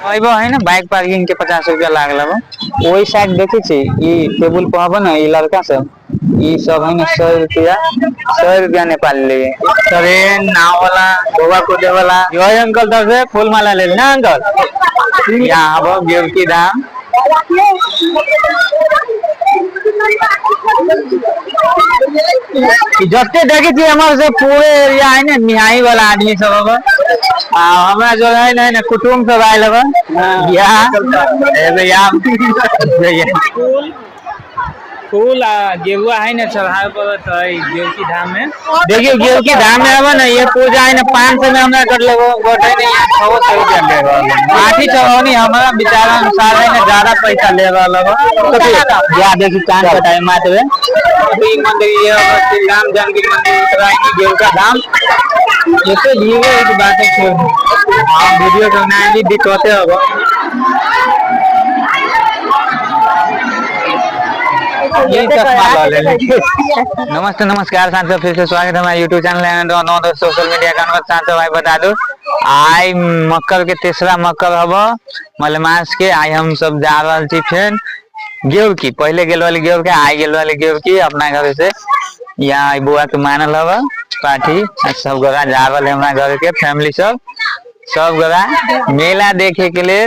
अइबो है ना बाइक पार्किंग के 50 रुपया लागल हबो। ओहि साइड देखे छी ई टेबुल पर हबो ना ई लड़का सब ई सब है ना 100 रुपया 100 रुपया नेपाली ले ट्रेन नाव वाला गोवा कूदे वाला यो अंकल तो से फूल माला ले ना अंकल। यहाँ हबो गेवकी धाम। जते देखे छी हमर से पूरे एरिया है ना निहाई वाला आदमी सब हबो। आ हमरा जो है ना कुटुम्ब सब आयल हबो। या ए भैया फूल फूल आ गेरुआ है ना चढ़ावे पड़त है गेवकी धाम में। देखियो गेवकी धाम में हबो ना ये पूजा है ना 500 में हमरा कर लेबो गोटे नहीं यहाँ 600 रुपया ले रहल है। माटी चढ़ौनी हमारा विचार अनुसार है ना ज्यादा पैसा ले रहल हबो। या देखी कान कटाई मात में ई मंदिर ये हबो श्री राम जानकी मंदिर उत्तरायणी गेवका धाम। एते भीड़ है कि बातें छोड़ दू। हाँ वीडियो बनाए भी दिक्कते हबो। नमस्ते नमस्कार साथियों, फिर से स्वागत है हमारे YouTube channel and on social media account पर। साथियों भाई बता दो आई मकर के तीसरा मकर हबो मलमास के। आई हम सब जा रहल छी फेन गेवकी। पहले गेल वाली गेवकी, आई गेल वाली गेवकी अपना घर से। यहाँ आई बुआ के मानल हबो पाठी सब गोरा जा रहल है हमरा घर के फैमिली सब सब गोरा मेला देखे के लिए।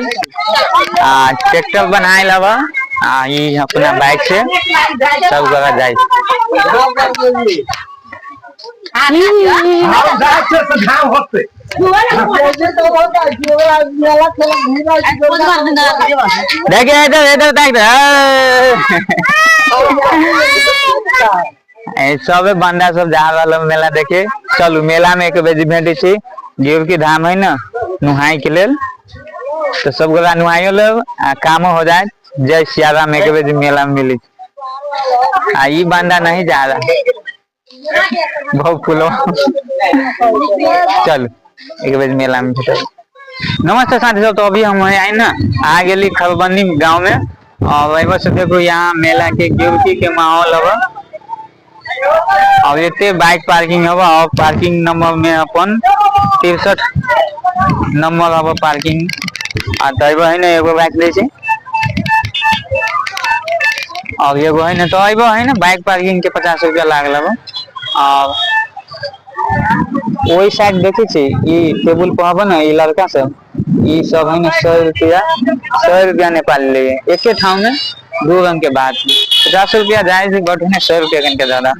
आ ट्रैक्टर बनाए हबो आ ई अपना बाइक से सब गोरा जाए। देखिए इधर इधर देख सब बंदा सब जा रहा मेला देखे। चलू मेला में एक बेर भेटे छी गेवकी धाम है ना नुहाई के लेल तो सब गोरा नुहाइयो लेब आ कामो हो जाए। जय सियाराम एक बेर मेला में मिली। आ ई बंदा नहीं जा रहा बहुत फूलो। चल एक बेर मेला में भेटे। नमस्ते साथी सब, तो अभी हम आए ना आ गेली खलबंदी गांव में। और वही से देखो यहाँ मेला के गेवकी के माहौल हबो। और एते बाइक पार्किंग हबो और पार्किंग नंबर में अपन 63 नंबर हबो पार्किंग। आ तो अइबो है ना एगो बाइक ले छै और एगो है ना तो अइबो है ना बाइक पार्किंग के 50 रुपया लागल हबो। और ओहि साइड देखे छी ई टेबुल पर हबो ना ई लड़का सब ई सब है ना 100 रुपया 100 रुपया नेपाली ले एके ठाव में दो रंग के बात 50 रुपया जाए से बट है ना 100 रुपया कन के ज्यादा।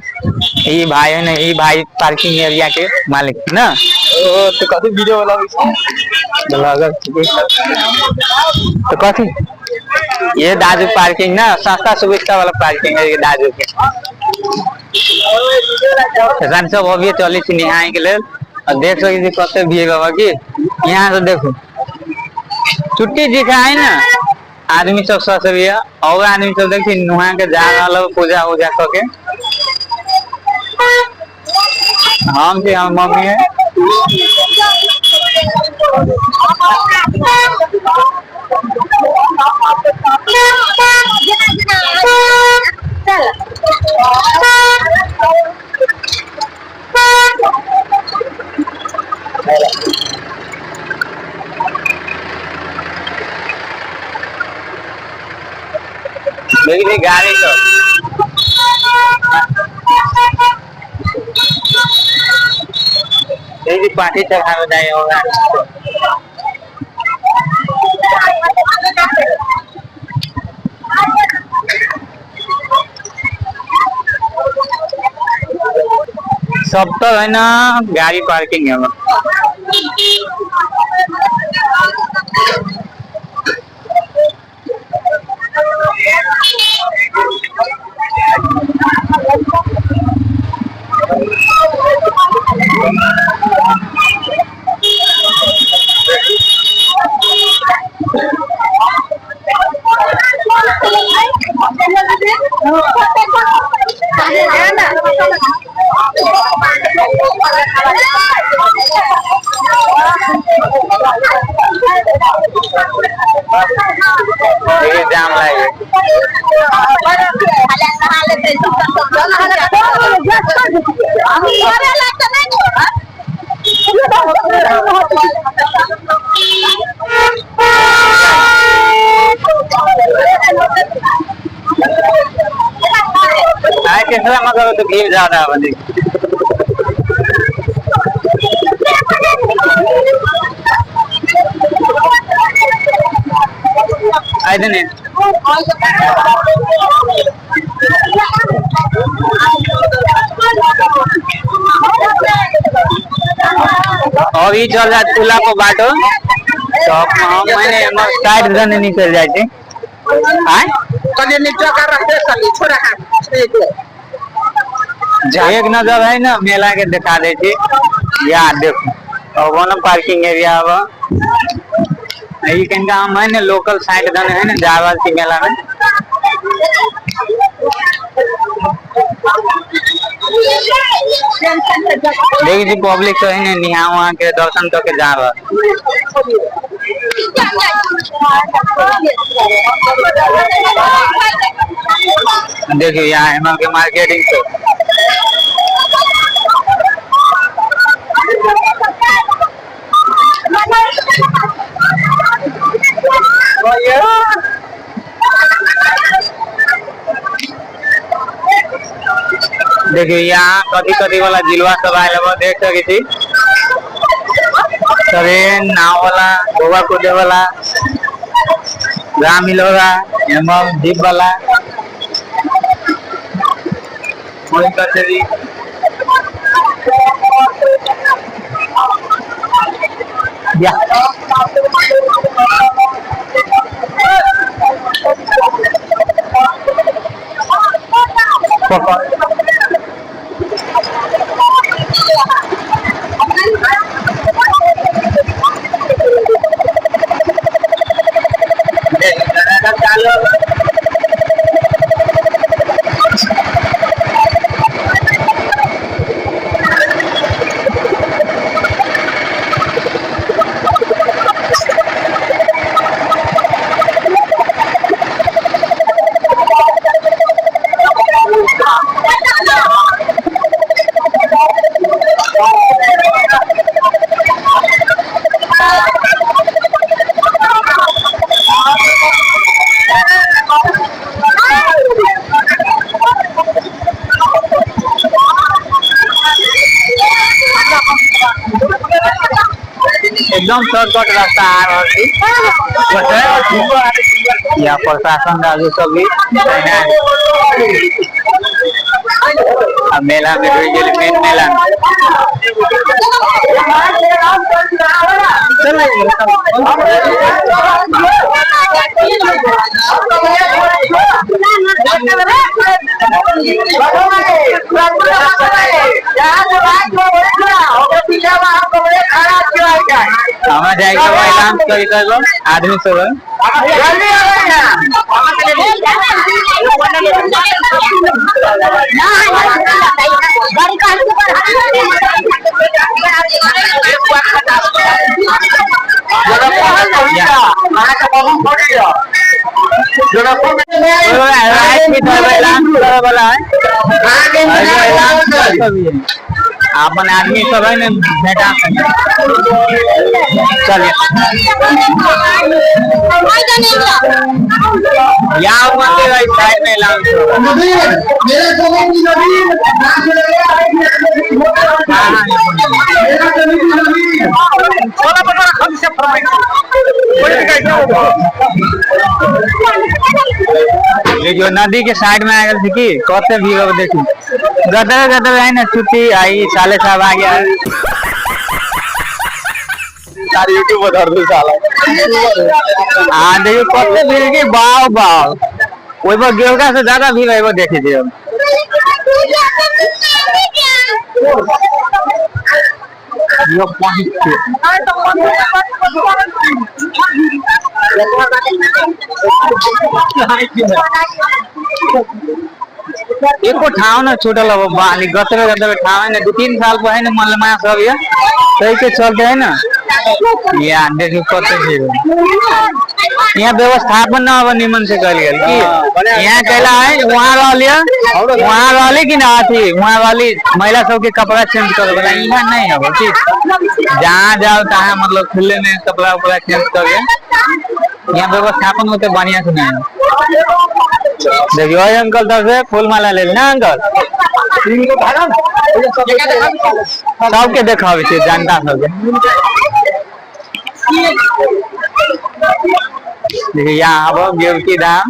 ई भाई है ना ई भाई पार्किंग एरिया के मालिक ना। ओ तो कथी वीडियो बनाबै छी ब्लॉगर तो कथी ये दाजू पार्किंग ना सस्ता सुविधा वाला पार्किंग है ये दाजू के। किसान सब अभी चली छी नहाय के लेल और देख सकै छी कते भीड़ हबो की। यहाँ से देखो छुट्टी जी का है ना आदमी सब ससरिया और आदमी सब देखी नुहा के जा रहल हबो पूजा उजा करके। हम छी हम मम्मी है। देखी गाड़ी सब देखी पाठी चढ़ावे जाए होगा। सब तो है ना गाड़ी पार्किंग है। देखिए जाम लागे। केसरा मगर तो भीड़ ज्यादा बने। आए ने और ई चल जात पुला पर बाटो तो हम मैंने हमर साइड दने निकल जाय छै। आय कने नीचा कर रहते साली छोड़ा हाथ। एक नजर है ना मेला के दिखा दे छी। या देखो अब ना पार्किंग एरिया अब ई कनिका हम है ना लोकल साइड दने है ना जा रहल छी मेला में। देखी छी पब्लिक तो है ना निहा वहां के दर्शन करके जा रहल। देखियो यहाँ हेमर के मार्केटिंग से देखियो यहाँ कथी कथी वाला जिलवा सब आयल हबो देख सके छी। ट्रेन नाव वाला गोवा कूदे वाला राम हिलोरा एवं जीप वाला कोई कचरी। या पकड़ चालू। एकदम शॉर्टकट रास्ता आ रहल छी। या प्रशासन राजू सब भी आ मेला में ढुकि गेल मेन मेला में। हमरा जाए के बा ऐलान करी करबो आदमी सब। रात में तो ऐलान करे वाला है। ऐलान सब है। अपन आदमी सब है ना भेटा। चलिए यहाँ मंदिर है साइड में ऐलान। देखियो नदी के साइड में आ गए की कते भीड़ हो देखी गदर गदर है ना छुट्टी आई साले साहब आ गया। यार यूट्यूब पर धर दे साला। हाँ देखियो कते भीड़ की बाव बाव ओइ पर गेलका से ज्यादा भीड़ है देखे छी हम। यो पहुंच के एको ठाव न छूटल अब बाली गतरे गतरे ठाव है ना 2-3 साल पर है ना मलमा सब ये सही के चलते है ना। या देखियो कते भीड़ यहाँ व्यवस्थापन न अब निमन से कल गेल की यहाँ कैला है वहाँ रहलिए वहाँ रहली कि ना अथी वहाँ रहली महिला सब के कपड़ा चेंज करे वाला यहाँ नहीं है की जहाँ जाओ तहाँ मतलब खुले में कपड़ा उपड़ा चेंज करे। यहाँ व्यवस्थापन होते बढ़िया से नहीं है। देखियो अंकल तब से फूल माला लेल ना अंकल, सबके देखाबै छै जनता सबके। देखियो यहाँ आबो गेवकी धाम।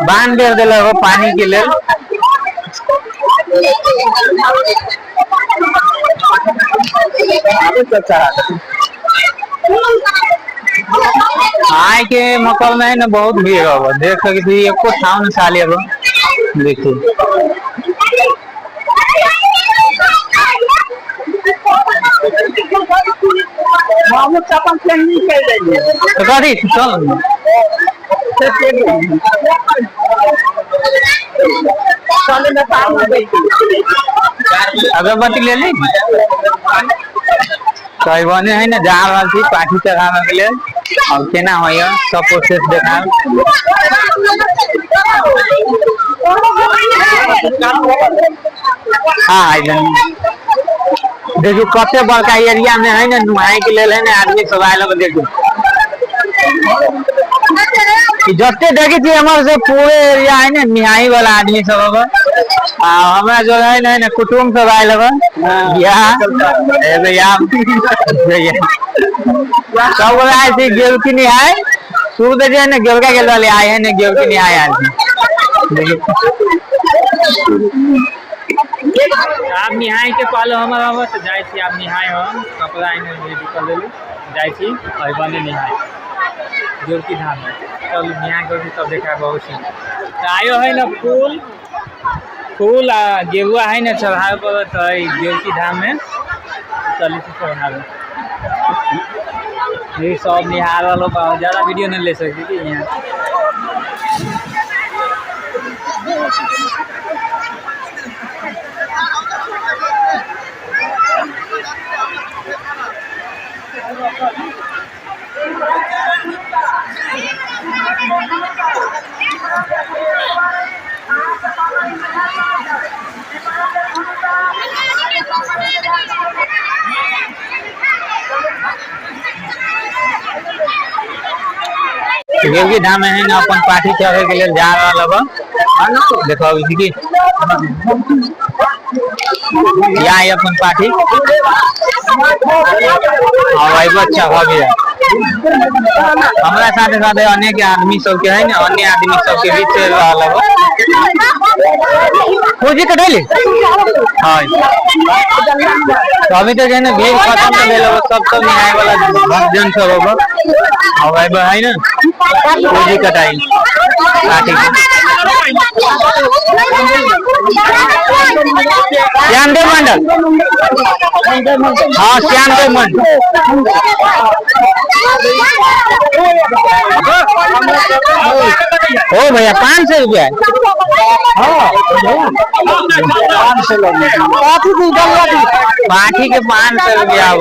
बांध बेर देलक हो पानी के लेल। आय के मकल में है ना बहुत भीड़ हो, देख सके छी एको ठाम न साली अब देखिए। तो कथी चल अगरबत्ती ले ली तो बने है ना जा रहल छी पाठी चढ़ावे के लेल। और केना होइए सब प्रोसेस देखा। हाँ देखियो कते बड़का एरिया में है ना नुहाए के लेल है ना आदमी सब आयल है। देखियो जते देखे छी हमर से पूरे एरिया है ना निहाई वाला आदमी सब अब। आ हमरा जो है ना, ना कुटुम्ब सब आयल है बियाह ए भैया सब गोला आयल छी गेलखिन निहाय शुरू से जे है ना गेलका गेल रहले आए है ना गेलखिन निहाय आयल छी। देखियो आब निहाय के पालो हमर अब तऽ जाइ छी आब निहाय हम कपड़ा एने रेडी कऽ लेली जाइ छी एहि बने निहाय गेवकी धाम में। चलू निहाय के तब देखा बहुत छी। तऽ आयो है ना फूल फूल आ गेरुआ है ना चढ़ावे पड़त है गेवकी धाम में। चलू छी चढ़ावे ये सब निहार वालों का ज्यादा वीडियो नहीं ले सकती थी यहाँ। गेवकी धाम में है ना अपन पाठी चढ़े के लिए जा रहा है। देखो अभी की या है अपन पाठी और भाई बच्चा हो गया। हमरा साथे साथे अनेक आदमी सबके है ना अन्य आदमी सबके भी चल रहा है। पूजी कटैली हाँ तो अभी तो जो है ना भीड़ खत्म हो गेल हो, सब सब निहाय वाला भक्तजन सब हो और भाई है ना पूजी कटाई काटी। श्यामदेव मंडल हाँ श्यामदेव मंडल ओ भैया 500 रुपया हाँ पाठी के 500 रुपया अब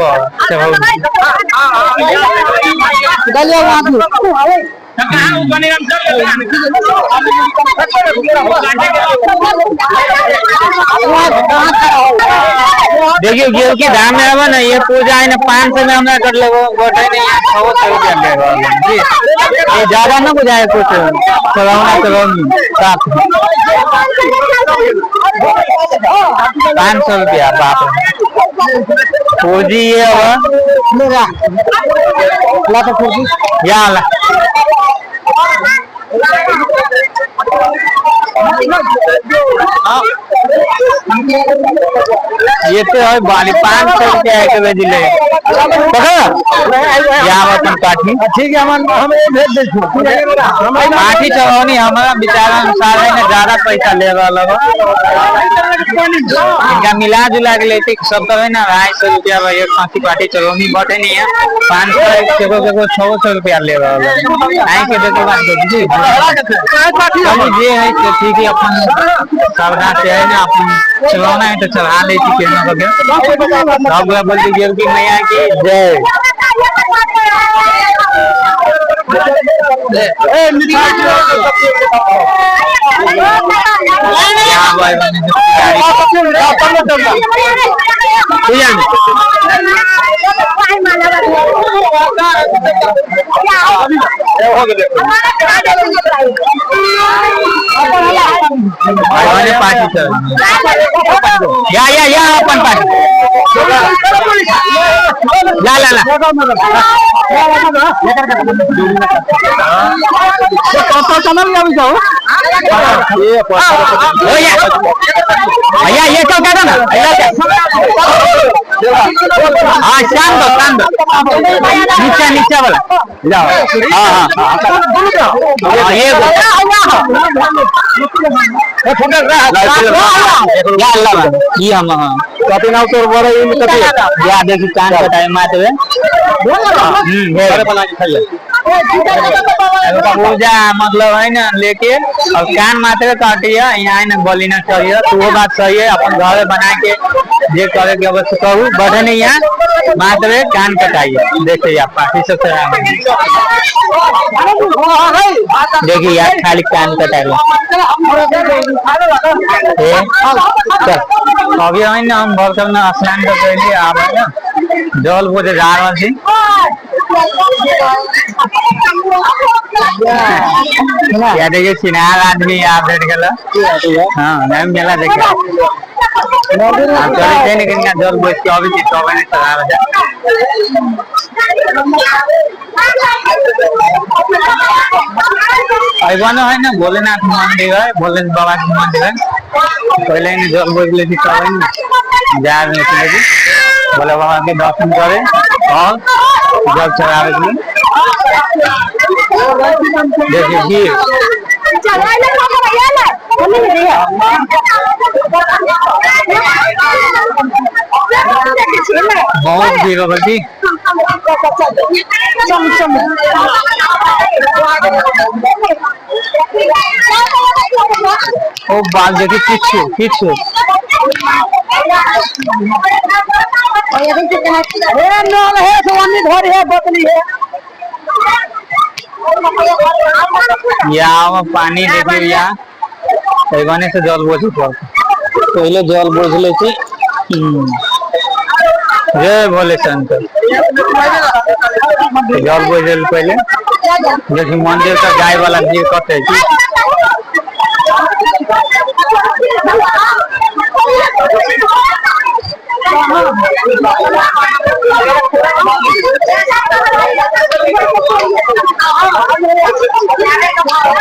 देखियो गेवकी धाम में आवे ना ये पूजा है ना 500 में हमरा कर लेबो गोटे नहीं यहाँ 600 रुपया लेबो जी। ये ज्यादा ना बुझाए कुछ चलाऊना चलाऊनी साफ 500 रुपया बाप पूजी ये अब ला तो पूजी या ला ये तो है बाली 500 रुपया एक बजे ले यहाँ अपन पाठी ठीक है हम ये भेज दे छी। पाठी चढ़ौनी हमारा विचार अनुसार है ना ज्यादा पैसा ले रहा है। इनका मिला जुला के लेते सब तो है ना 250 रुपया भाई एक फांसी पाठी चढ़ौनी बटे नहीं है 500 केको केको 600 रुपया ले रहा है। आई के देखो बात जी चलू जे है से ठीक है अपन श्रद्धा से है ना अपन चढ़ाना है तो चढ़ा ले छी केना के सब गोरा बोलती गेल कि मैया की जय। भाई बहन पूजा में। भाई बहन पार्टी चल या या या अपन पार्टी ला ला ला। हो या भैया, ये सब काटो ना भैया। हाँ, शांत दो, शांत दो। नीचा नीचा वाला। हाँ हाँ हाँ, ये ला ला ला ये हम। हाँ। कति नाव तोर बड़े ई कति। या देखी, कान कटाए माते हुए। बना के खाइए। पूजा मतलब है ना लेके और कान मात्र काटिए, यहाँ है ना बलि ना चाहिए। तो वो बात सही है, अपन घर बना के जे करे के अवश्य कहू बढ़े नहीं। यहाँ मात्र कान कटाइए। देखिए आप पार्टी सब देखिए यार, खाली कान कटाइए। चल, अभी है ना हम भर ना स्नान कर के आब है ना जल बोझे जा रहल छी। या देखिए, चिनार आदमी आ भेट गेल। हाँ, नहीं मेला देखे आ चले छै ने, कनिका जल बोझ के अबै छी तब ने चलाबै जा। अइबनो है ना भोलेनाथ मंदिर है, भोले बाबा के मंदिर है। पहले ने जल बोझ ले छी तब ने जा रहे छी भोले बाबा के दर्शन करे और जल चढ़ावे के लिए। देखिए भीड़। बहुत भीड़ हो जी। ओ बाल देखी, किछु किछु। नल है तो घर है बदली है। या पानी देखिए, या एगने से जल बोझे पड़त। पहले जल बोझ ले छी। जय भोले शंकर। जल बोझ पहले। देखी मंदिर का जाए वाला भीड़ कते छी।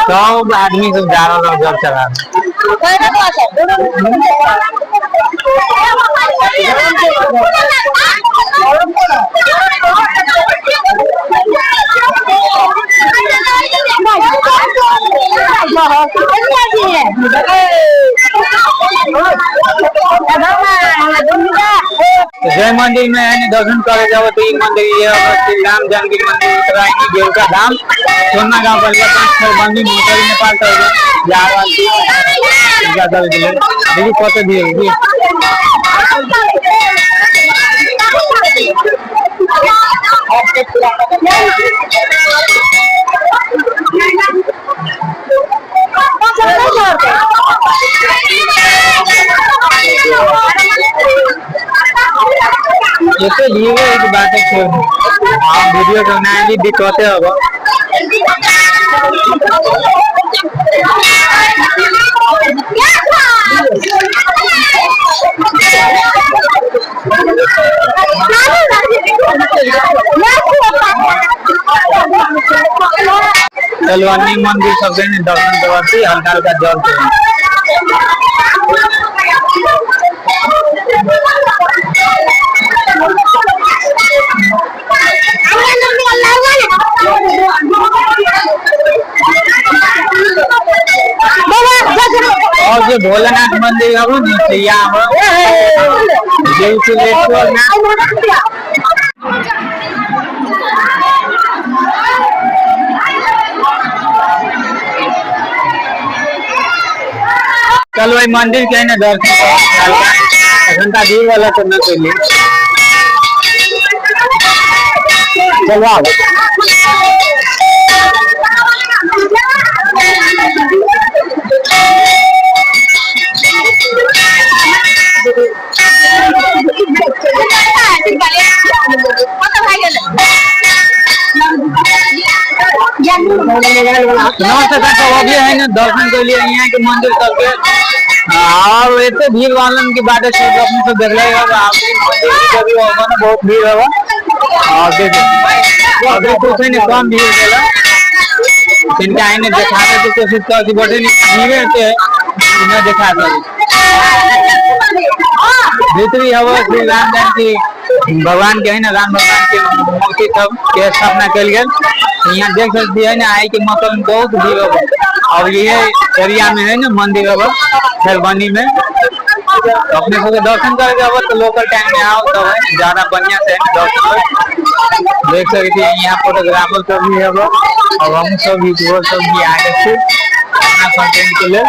सब आदमी सब जा रहल है जल चढ़ावे। जय मंदिर में है दर्शन करे जाओ तो ई मंदिर ये श्री राम जानकी मंदिर, उत्तरायणी देवता धाम, सोना गांव बलिया, 5 बंदी मोटर नेपाल तर जा रहल छी पूजा करे के लेल। देखी कते भीड़ है। एते भीड़ है कि बात है। हाँ, वीडियो बनाए दिक्कते होगा। चलो अन्य मंदिर सब के दर्शन करवा छी, हल्का हल्का जल चढ़ा। और जे भोलेनाथ मंदिर हबो ने से यहाँ जय नाथ। चलो भाई मंदिर के ना दर्शन हल्का घंटा भीड़ वाला तो न कइली। चलो आओ। नमस्ते सब, अभी है ना दर्शन के लिए यहाँ के मंदिर सबके और एते भीड़ वालन के बाटे छोड़ के अपने सब देखले होगा। आप भी मंदिर में कभी होगा ना, बहुत भीड़ होगा। और देखो अभी कुछ है ना कम भीड़ होला, जिनका आईने देखावे के कोशिश कर बटे नहीं, भीड़ होते है न देखा सके। भीतरी हवा श्री राम जानकी भगवान के है ना, राम भगवान के मूर्ति सब के स्थापना कल गेल। यहाँ देख सकती है ना, आई के मौसम में बहुत भीड़ होगा। और ये एरिया में है ना मंदिर होगा खैरबनी में, तो अपने सबके दर्शन करे जाबो तो लोकल टाइम में आओ तो है ज्यादा बढ़िया से दर्शन हो। देख सकते हैं यहाँ फोटोग्राफर सब भी होगा और हम सब यूट्यूबर सब भी आगे से अपना कंटेंट के लिए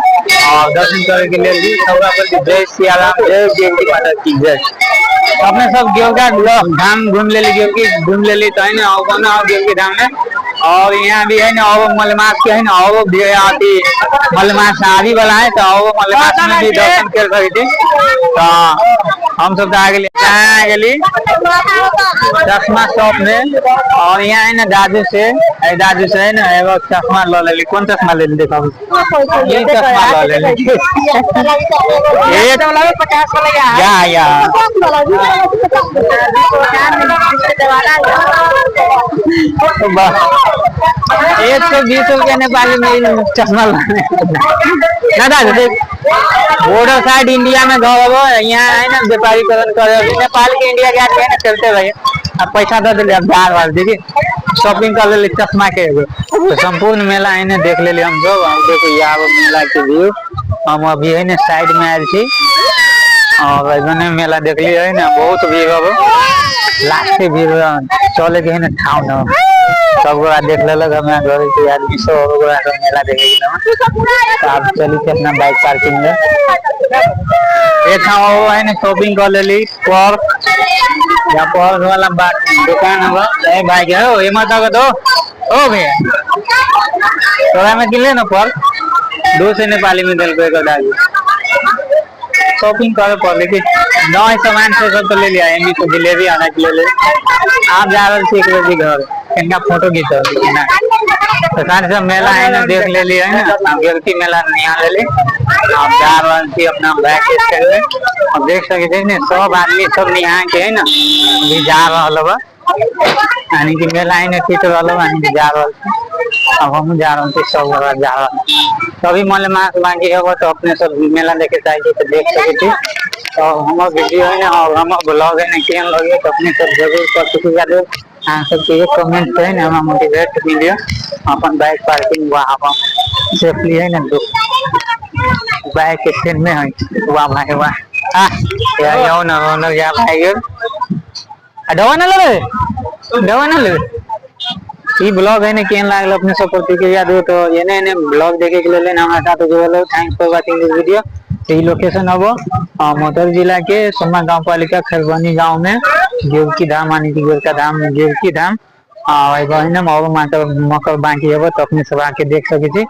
और दर्शन करे के लिए भी। सबरा पर जय सियाराम, जय देवी माता की जय। अपने सब गेवका धाम घूम लेली, गेवकी घूम लेली तो है ना, और बना आओ गेवकी धाम में। और यहाँ भी है ना, और मलमास के है ना, और भी आती मलमास आदि वाला है, तो और मलमास में भी दर्शन कर सकते। तो हम सब तो आ गेली, आ गेली चश्मा शॉप में। और यहाँ है ना दादू से, ए दादू से है ना एगो चश्मा ल लेली। कौन चश्मा लेली देखो, ये चश्मा ल लेली। एक या या 120 रुपया नेपाली में चश्मा लाने ना दादू। देख बॉर्डर साइड इंडिया में घर हो, यहाँ है ना व्यापारीकरण करे नेपाल के इंडिया के आदमी है ना चलते भाई। अब पैसा दे दिले, अब जा रहल देखी शॉपिंग कर लेली चश्मा के एगो। तो संपूर्ण मेला है ना देख लेली हम सब। और देखो यहाँ मेला के व्यू, हम अभी है ना साइड में आयल छी और ऐसने मेला देखली है ना, बहुत भीड़ हो, लास्ट के भीड़ हो, चले के है ना ठाव न सब गोरा देख लेलक। हमरा घर के आदमी सब गोरा सब मेला देखे के ना। तो आप चली के अपना बाइक पार्किंग में एक ठाव वो है ना शॉपिंग कर लेली पर या पर्स वाला बात दुकान है। ए भाई के हो ये मत दो ओ भैया तोरा में किनले ना पर्स 200 नेपाली में दिल को डाली शॉपिंग करे पड़ले कि नौ सामान से सब तो ले लिया, एमी तो जिलेबी आना के ले आप जा रहल छी एक बजे घर इनका फोटो घिंचल ना। तो सारे सब मेला है ना देख ले लिया है ना, गेलती मेला निहाल ले आप जा रहल छी अपना बाइक स्टैंड में। अब देख सके छी ने सब आदमी सब निहा के है ना अभी जा रहल बा, यानी कि मेला है ना टूट रहल बा, यानी कि जा रहल छी। अब हम जा रहल छी, सब गोरा जा रहल छी। तो अभी मलमास बाकी है तो अपने सब मेला देखे चाहे छी तो देख सके छी। तो हमर वीडियो है ना और हमर ब्लॉग है ना केहन लगे तो अपने सब जरूर प्रतिक्रिया देब। अहाँ सबके एक कमेंट है ना हमरा मोटिवेट मिलियो। अपन बाइक पार्किंग वहाँ अपन सेफली है ना दो बाइक स्टैंड में है। वाह भाई वाह, आ या यो ना ना या भाई गेल। आ दवा ना लेबे, दवा ना लेबे। ई ब्लॉग है ना केहन लागल अपने सब प्रतिक्रिया दो। तो एने एने ब्लॉग देखे के लेल हमरा साथ जुड़ल रहो। Thanks for watching this video. तो ई लोकेशन हबो मोटर जिला के सोमा गांव पालिका खरबनी गांव में गेवकी धाम, यानी कि गेवका धाम गेवकी धाम। आ एगो है ना और माता मकर बाकी हबो तो अपने सब आके देख सके छी।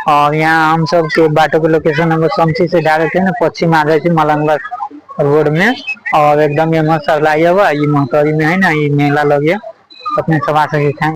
और यहाँ हम सब के बाटो के लोकेशन हम समसी से डायरेक्ट है ना पश्चिम आ जाए छी मलंगवा रोड में और एकदम ये मस्त सरलाई हबो। ई मोहतरी में है ना ई मेला लगे अपने सब आ सके।